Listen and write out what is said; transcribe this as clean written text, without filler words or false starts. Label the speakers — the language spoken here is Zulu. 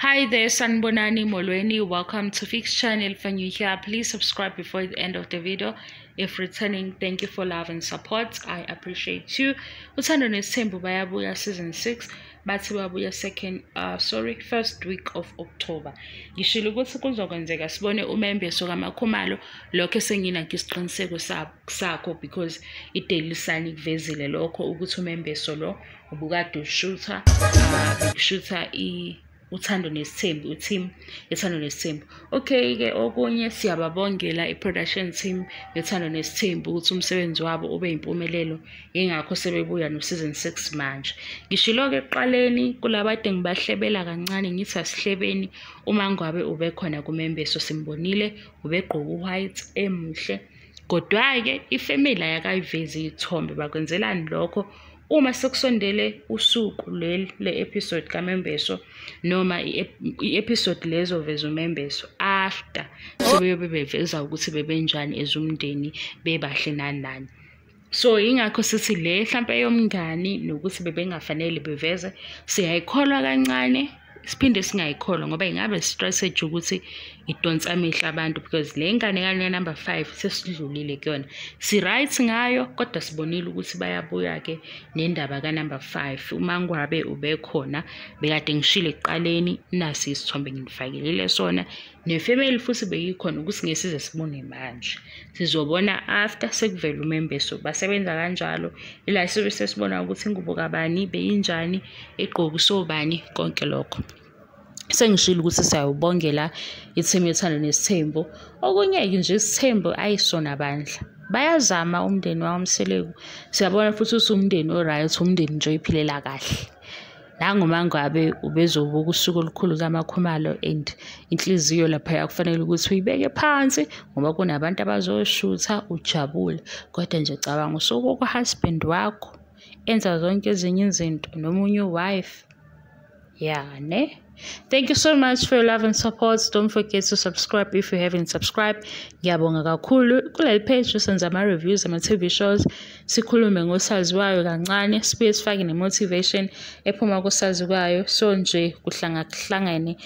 Speaker 1: Hi there, Sanbonani Molweni. Welcome to Fix Channel. If you're new here, please subscribe before the end of the video. If returning, thank you for love and support. I appreciate you. Uthando Nesthembu bayabuya season 6. Bathi babuya first week of October. Ngishilo ukuthi kuzokwenzeka sibone umembeso kaMakhumalo, lokho esenginakho isiqiniseko sakho because iDaily Sun ikuvezile lokho ukuthi umembeso lo ubukade ushutha Uthando Nesithembu, uteam Uthando Nesithembu. Okay ke okunye siyababongela i-production team Uthando Nesithembu ukuthi umsebenzi wabo ube impumelelo, ingakho sebebuya no season 6 manje. Ngishilo ke ekuqaleni kulabade ngibahlebela kancane ngithi asihlebeni uma ngabe ube khona kumembeso, simbonile ubegqoka white emuhle. Kodwa ke ifamily ayakayivezi ithombe, bakwenzelani lokho? Uma sekusondele usuku leli le-episode kaMembeso noma i-episode lezo veza umembeso, after sebeyobe beveza ukuthi bebenjani ezumndeni, bebahle nani nani. So ingakho sithi le hlampe yomngani nokuthi bebengafanele beveze, siyayikholwa kancane siphinde singayikholwa ngoba ingabe strategy ukuthi idonsa amehlo abantu, because le ngane kanye number 5 sesidlulile kuyona, si right ngayo, kodwa sibonile ukuthi bayabuya ke nendaba ka number 5. Uma ngwabe ube khona bekade ngishilo ekuqaleni, nasi isithombe nginifakelile sona nefamily futhi beyikhona ukuthi ngesize sibone manje, sizobona after sekuvela umembeso basebenza kanjalo, ila sibe sesibona ukuthi ingubo kabani beyinjani, egqoka sobani, konke lokho. Sengishilo ukuthi siyawubongela i-team Yothando Nesithembu. Okunye-ke nje isithembu ayisona bandla, bayazama umndeni wakwaMseleku, siyabona futhi ukuthi umndeni o-right, umndeni nje oyiphilela kahle. Nangoma ngabe ubezobuka usuku olukhulu kaMakhumalo and inhliziyo laphaya kufanele ukuthi uyibeke phansi ngoba kunabantu abazoshutha ujabule, kodwa nje cabanga usuku kwa-husband wakho enza zonke ezinye izinto nomunye wife. Yeah, ne? Thank you so much for your love and support. Don't forget to subscribe if you haven't subscribed. Ngiyabonga kakhulu. Kuleli page senza ama reviews ama TV shows, sikhulume ngosaziwayo kancane, sibuye sifake ne motivation ephuma kosaziwayo. So nje kuhlangahlangene